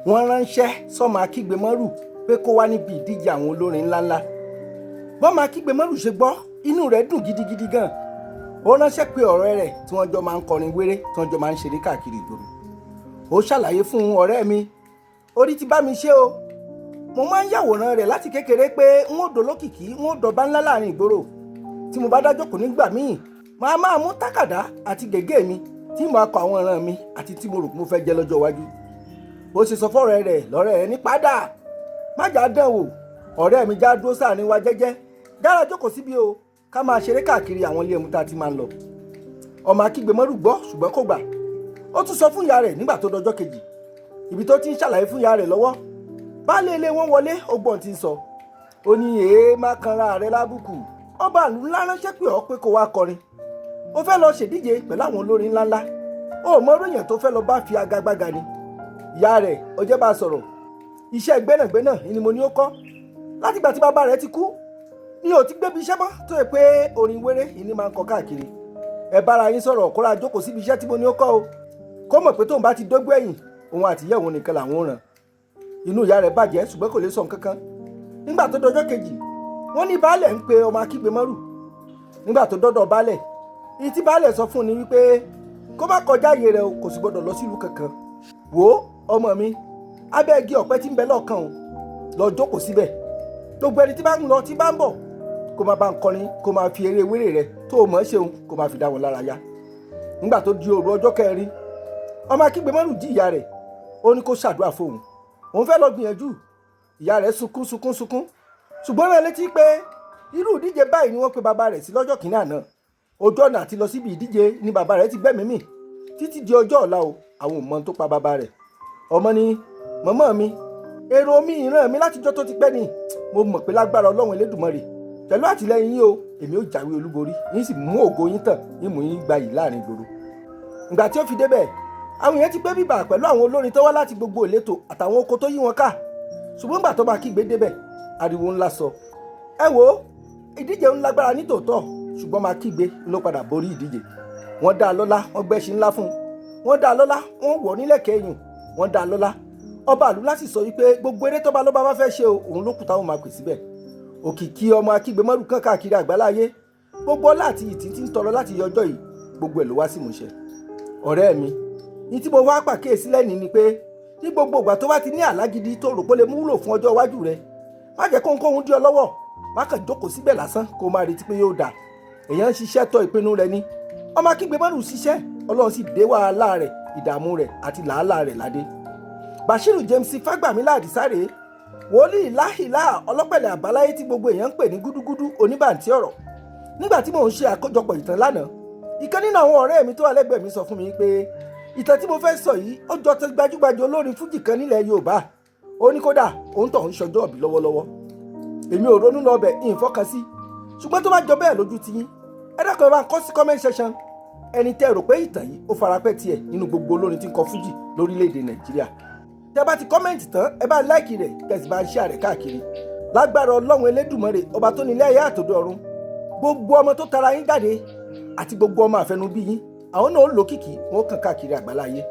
Wọ́n ránṣẹ́ sọ́mọ Akígbémọ́rù pé kó wá níbi ìdíje àwọn olórin ńláńlá. Bọ́mọ Akígbémọ́rù ṣe gbọ́, inú rẹ̀ dùn gidigidi gan. Ó ránṣẹ́ pé ọ̀rẹ́ rẹ̀ tí wọ́n jọ máa ń kọrin wéré, tí wọ́n jọ máa ń ṣeré káàkiri ìgboro. Ó ṣàlàyé fún ọ̀rẹ́ mi, orí ti bá mi ṣe o. Mo máa ń yàwòrán rẹ̀ láti kékeré pé n ó dolókìkí, n ó dọba ńlá láàrin ìgboro. Tí mo bá dájókòó nígbà míì, màá máa mú tákàdá àti gègé mi tí mo kọ àwọn ìran mi àti tí mo rò pé mo fẹ́ jẹ́ lọ́jọ́ iwájú. Bó ṣe sọ fọ́rẹ́ rẹ̀ lọ́rẹ́ rẹ̀ ní padà má jà dán wò, ọ̀rẹ́ mi, já dúró sáàrin wa jẹ́jẹ́, jára jókòó síbi o, ká máa ṣeré káàkiri àwọn ilé ẹmu tá a ti máa ń lọ. Ọmọ Akígbémọ́rù gbọ́, ṣùgbọ́n kò gbà. Ó tún sọ fún ìyá rẹ̀ nígbà tó dọjọ́ kejì. Ibi tó ti ń ṣàlàyé fún ìyá rẹ̀ lọ́wọ́, baálé ilé wọn wọlé. Ó gbọ́n ti ń sọ. Ó ní, "Èé, má kanra rẹ lábùkù. Ọba ìlú ńlá ránṣẹ́ pé ọ́ pé kó wá kọrin. Ó fẹ́ lọ ṣèdíje pẹ̀lú àwọn olórin ńláńlá. Ó mọ orí èèyàn tó fẹ́ lọ bá fi agagbága ni." Ìyá rẹ̀, ó jẹ́ bá a sọ̀rọ̀. Iṣẹ́ gbẹ́nàgbẹ́nà ni mo ní ó kọ́. Látìgbà tí bàbá rẹ̀ ti kú ni ò ti gbébi iṣẹ́ mọ́, tó yẹ pé orin wéré ni máa ń kọ káàkiri. Ẹ bára yín sọ̀rọ̀, kóra jókòó síbi iṣẹ́ tí mo ní ó kọ́ o, kó mọ̀ pé tóun bá ti dógbó ẹ̀yìn, òun àtìyẹ́ òun nìkan làwọn ò ràn. Inú ìyá rẹ̀ bàjẹ́, ṣùgbọ́n kò lè sọ nǹkan kan. Nígbà tó dọjọ́ kejì, wọ́n ní baálẹ̀ ń pe ọmọ Akígbémọ́rù. Nígbà tó dọ́dọ̀ baálẹ̀, ìyí tí baálẹ̀ sọ fún ni wípé kó má kọjá àyè rẹ̀ o, kò sì gbọdọ̀ lọ sílùú kankan. "Wò ó, ọmọ mi, abẹ́ igi ọ̀pẹ tí ń bẹ lọ́ọ̀kan o, lọ jókòó síbẹ̀. Gbogbo ẹni tí bá ń lọ, tí bá ń bọ̀, kó máa bá ń kọrin, kó máa fi eré wéré rẹ tó o mọ̀ ọ́ ṣeun, kó máa fi dá wọn lára yá." Nígbà tó di òru ọjọ́ kẹrin, ọmọ Akígbémọ́rù jí ìyá rẹ̀. Ó ní kó ṣàdúrà fóun, òun fẹ́ lọ gbìyànjú. Ìyá rẹ̀ sunkún sunkún sunkún, ṣùgbọ́n rán létí pé irú ìdíje báyìí ni wọ́n pe bàbá rẹ̀ sí lọ́jọ́ kìíní àná. Ojú ọ̀nà àti lọ síbi ìdíje ni bàbá rẹ̀ ti gbẹ́mìí mì. Títí di ọjọ́ ọ̀la o, àwọn ò mọ ohun tó pa bàbá rẹ̀. Ọmọ ni, "Màmá mi, èrò mi, ìran mi látijọ́ tó ti pẹ́ ni. Mo mọ̀ pé lágbára Ọlọ́run Elédùmarè, pẹ̀lú àtìlẹ́yìn yín o, èmi ó jáwé olúborí, yín sì mú ògo yín tàn, yín mú yín gbayì láàrin ìgboro." Ìgbà tí ó fi débẹ̀, àwọn èèyàn ti gbé bíbà pẹ̀lú àwọn olórin tó wá láti gbogbo ìletò àtàwọn oko tó yí wọn ká. Ṣùgbọ́n ìgbà tó bá kígbe débẹ̀, ariwo ńlá sọ. Ẹ wo, ìdíje ń lágbára nítòótọ́, ṣùgbọ́n máa kígbe ló padà borí ìdíje. Wọ́n dá a lọ́lá, wọ́n gbẹ́sìn ńlá fún un. Wọ́n dá a lọ́lá, wọ́n wọ̀ nílẹ̀kẹ̀ ẹ̀yùn. Wọ́n dá a lọ́lá. Ọba àlú láti sọ wípé gbogbo eré tọ́ba lọ́ba bá fẹ́ ṣe o, òun ló kù táwọn máa pè síbẹ̀. Òkìkí ọmọ Akígbémọ́rù kàn káàkiri àgbáláyé. Gbogbo ọlá àti ìtì tí ń tọrọ láti yọjọ́ yìí, gbogbo ẹ̀ ló wá sí ìmúṣẹ. Ọ̀rẹ́ mi, ní tí mo wá pàkíyèsí lẹ́nìí ni pé ní gbogbo ìgbà tó bá ti ní àlá gidi tó rò pé lè múlò fún ọjọ́ iwájú rẹ, má jẹ́ kóhunkóhun dí ọ lọ́wọ́. Má kàn jókòó síbẹ̀ lásán kó máa retí pé yóò dà. Èèyàn ń ṣiṣẹ́ tọ́ ìpinnu rẹ ní. Ọmọ Akígbémọ́rù ṣiṣẹ́, Ọlọ́run sì dé wàhálà rẹ̀, ìdààmú rẹ̀ àti làálàá rẹ̀ ládé. Bashiru James Fagbamila Àdìsá rèé, wòlíì láhìlá ọlọ́pẹ̀lẹ̀ àbáláyé tí gbogbo èèyàn ń pè ní gúdúgúdú oníbàǹtí ọ̀rọ̀. Nígbà tí mò ń ṣe àkójọpọ̀ ìtàn lánàá, ìkan nínú àwọn ọ̀rẹ́ mi tó wà lẹ́gbẹ̀ẹ́ mi sọ fún mi pé ìtàn tí mo fẹ́ sọ yìí, ó jọ ti gbajúgbajà olórin fújì kan nílẹ̀ Yorùbá. Ó ní kódà òun tó ń ṣọjọ́ òbí lọ́wọ́lọ́wọ́. Èmi ò ronú lọ bẹ̀, ìfọkàn sí. Ṣùgbọ́n tó bá jọ bẹ́ẹ̀ lójú ti yín, ẹ dákun, ẹ bá ń kọ sí comment section ẹni tẹ́ rò pé ìtàn yìí ó farapẹ́ tiẹ̀ nínú gbogbo olórin tí ń kọ fújì lórílẹ̀‐èdè Nàìjíríà. Tẹ́ bá ti comment tán, ẹ bá like rẹ̀, kẹ́ sì bá ń share rẹ̀ káàkiri. Lágbára Ọlọ́run Elédùmarè, ọba tó nílé ayé àtòdó ọ̀run, gbogbo ọmọ tó tara yín jáde àti gbogbo ọmọ àfẹnubí yín, àwọn náà ó lókìkí, wọn ó kàn káàkiri àgbáláyé.